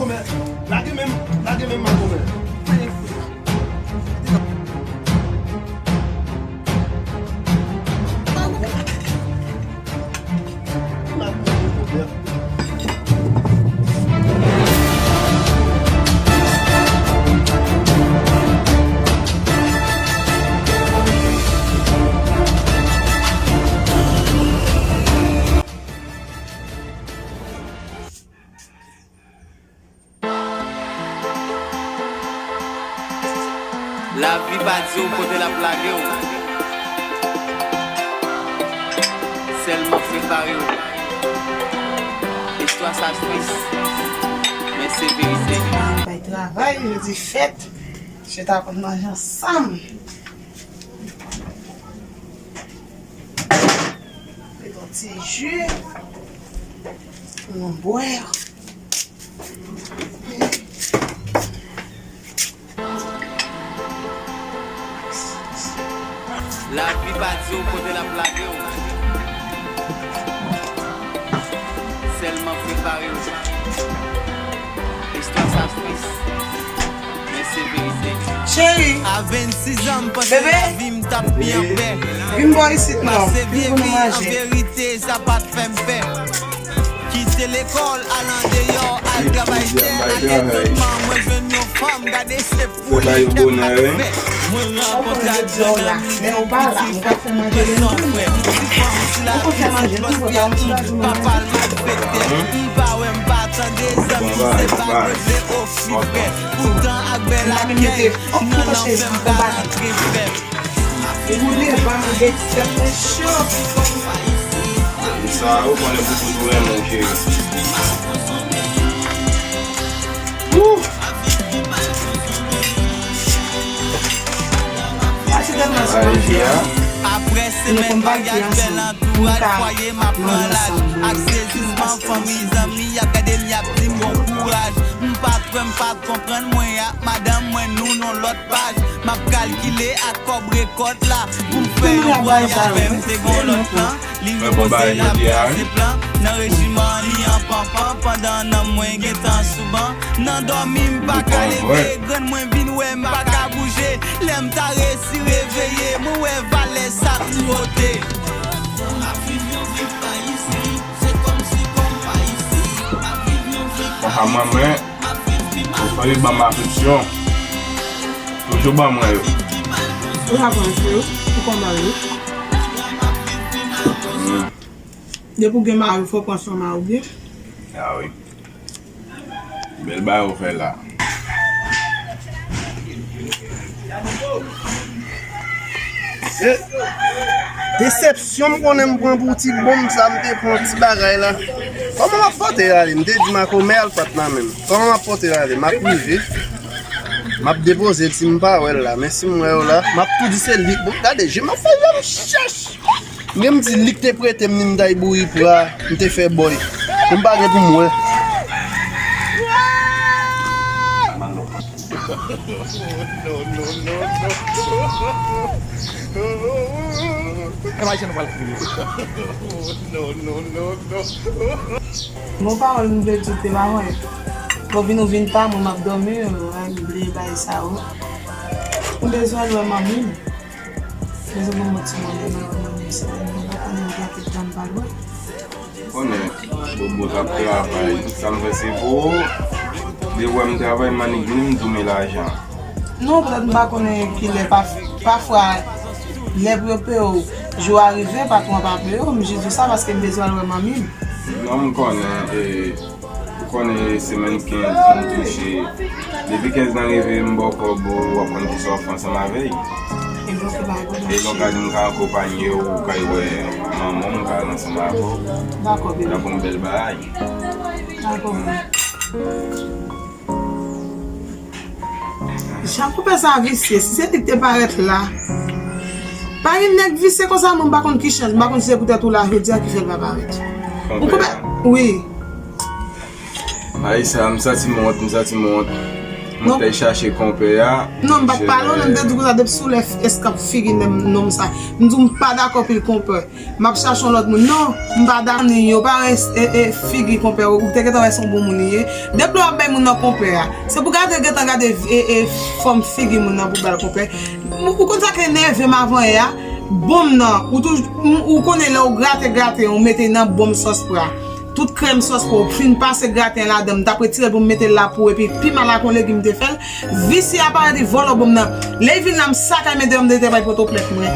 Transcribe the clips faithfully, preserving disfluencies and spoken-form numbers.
Lage men m, lage men m, makomè. Lavi pa di w kote l ap lage w. Sèlman prepare w. Istwa sa tris, men se verite. Bay travay, jodi fèt. Chita konn manje ansanm. Met yon ti ji pou nou bwè. Lavi pa di w kote l ap lage w. Sèlman prepare w. Istwa sa tris, men se verite. Cheri. A vennsis an, m panse lavi m t ap pi anpè. Vin bò isit non. Vin pou nou manje. Pase vye vi an verite, sa pa t fè m pè. Kite lekòl, al andeyò, al travay tè, al etètman. Mwen jwenn yon fanm, gade se pou li ke m pa t fè. Mwen rankontre ak jèn an, li di m ki fè m tou fè san frè. Li di fanm sila plis bòs ke anpil, papa l malfektè. M pa wè, m pa tande, zanmi, se pa vre, vle ofri frè. Poutan ak bèl akèy, nan lanfè m ka rantre fè. Sa, ou konnen pou tout ou renmen, cheri. Apre semèn maryaj, bèl antouraj, fwaye m ap pran laj. Ak sezisman, fanmi, zanmi, y ap gade m, y ap di m bon kouraj. M pa t kwè, m pa t konprann, mwen ak madanm mwen, nou nan lòt paj. M ap kalkile ak kòb rekòt la pou m fè yon vwayaj, men m te gon lòt plan. Li ripoze, l ap traze plan. Nan rejiman, li an panpan, pandan nanm mwen gentan sou ban. Nan dòmi, m pa ka leve, grann mwen vin wè m pa ka bouje. Lè m ta resi reveye, mwen wè valè sa m pote. M ap viv yon vi pa isi, se kòmsi kò m pa isi. M ap viv yon vi pa isi. Ou fè li ban m afeksyon. Toujou ban mwen yo. Ou pa pran frè, ou pa marye. Hmm. Depi w gen mari, fò w pran swen mari w byen. Ah wi. Bèl bagay ou fè la. Desepsyon m konnen m pran pou ti bonm sa, m te pran ti bagay la. Kòman m ap pote l ale? M te di makomè al pa t nan men m. Kòman m ap pote l ale? M ap rive, m ap depoze l si m pa wè l la. Men si m wè l la, m ap tou di se li. Bon, gade je m ap fè, je m chèch. Gen m di li k te prete m ni m t al bouri pra, m te fè bòy. Pou m pa gen pou m wè. Non, non, non, non. E pa jan nou pral kriye. Non, non, non, non. Bon pawòl m vle di w te ba mwen. Bon vin ou vin pa mwen, m ap dòmi, m bliye bagay sa yo. M bezwen al wè manmi m. Bezwen pou mwen ti mwen demen wè manmi m, se mwen pa konnen m gen kèk tan m pa l wè. Konnen, Bobo t ap travay, tout sa m fè se pou ou. Depi w wè m travay, m annik vini, m di w men lajan. Non, petèt m pa konnen kilè, pa, pafwa, lè pou yo peye w, jou a rive, patwon an pa peye w, m jis di w sa paske m bezwen al wè manmi m. Non, m konnen, e, ou konnen semèn kenz m touche. Depi kenz lan rive, m ba w kòb ou, w ap konn kisa w ap fè ansanm avè l. E bon, se pa yon pwoblèm. E non, gade m ka akonpanye w, ou ka al wè manman w, m ka al ansanm avè w. Dakò, bebe. Sa pou yon bèl bagay. Dakò. Jan koupe sa visye, si se li k te parèt la. Pa gen nèg visye konsa, mwen m pa konn ki chans, m pa konn si se poutèt ou la jodi a ki fè l pa parèt. Ou koupe, wi. Ay sa, m santi m wont, m santi m wont. Mwen te chache konpè a. Non, m pa t pale w, non, m te di w konsa, depi sou lè eskanp figi nonm sa. M di w m pa dakò pil konpè. M ap chache yon lòt moun. Non, m pa dakò ni yo, pa e, e, e figi konpè, ou te gentan wè se yon bon moun li ye. Depi lè w ap bay moun nan konpè a, se pou gade, gentan gade e, e fòm figi moun nan pou ba l konpè. Ou konn sa k enève m avan yè a? Bonm nan, ou toujou, ou konnen lè w grate, grate, ou mete nan bonm sòs pra. Tout krèm sòs pou w fin pase graten ladan, m t ap retire l pou m mete l la pou w, epi piman la kon legim te fè l. Visye a parèt li vòlò bonm nan. Lè l vin la, m sakay men deyò m te bay potoplent mwen.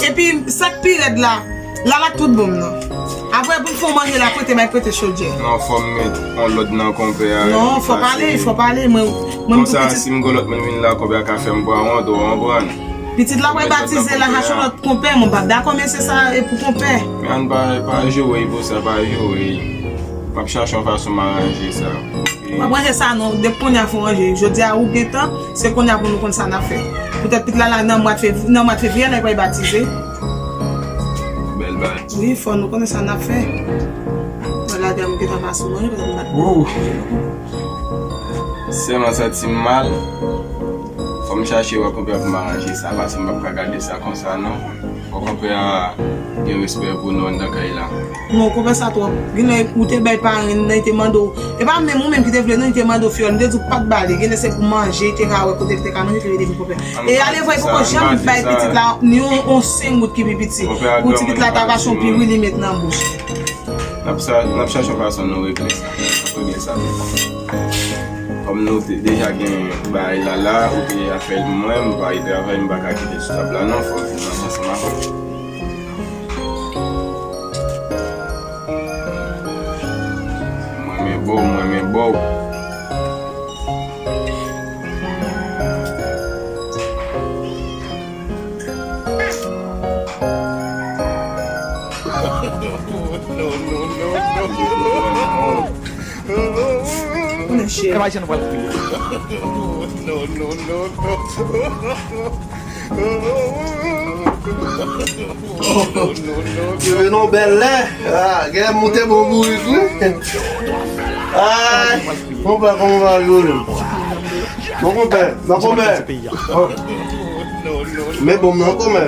Epi sa k pi rèd la, l al ak tout bonm nan. Apre pou l fè w manje la, prete m al prete chodyè. Non, fò m met yon lòd nan konpè a. Non, fò pale, fò pale. Mwen, mwen m tou pitit. Konsa, si m gon lòt moun vin la, konpè a ka fè m bwa wont, ou konprann? Pitit la pral batize la, chache yon lòt konpè, mwen p ap dakò mesye sa e pou konpè. Men ann pa, pa joure pou sa, pa joure. M ap chache yon fason m aranje sa. M ap ranje sa non, depi kounye a fò ranje. Jodi a ou gentan, se kounye a pou nou konn sa n ap fè. Poutèt pitit la la nan mwa fevriye, nan mwa fevriye lè l pral batize. Bèl bagay. Wi, fò nou konnen sa n ap fè. Mwen lage m gentan pa sou manje, poutèt m pa t. Sèlman santi m mal. Fò m chache wè konpè pou m aranje sa, paske m p ap ka gade sa konsa non. Fò konpè a gen respè pou nou anndan kay la. Non, konpè sa twòp. Genlè ou te bay parenn nan, li te mande w. E pa menm ou menm ki te vle non, li te mande w fiyòl. M te di w pa t ba li. Genlè se pou manje, li te ka wè kote li te ka manje, li te vin konpè. E ale vre poko janm bay pitit la ni yon, yon senk goud ki pi piti. Pou ti pitit la ta pa son pi wi li met nan bouch. N ap sa, n ap chache yon fason nou regle sa. N ap regle sa pita. Kòm nou te deja gen bagay la la, ou te afè l mwen, m pa travay, m pa ka kite sou tab la non, fò m vin manje ansanm avè w. Mwen men bo, mwen men bo. Rive nan bèl lè. Ah, gen moute bon bourik wi. Ay, konpè, kòman w va jwe? Bon konpè, bon konpè. Men bon nan konpè.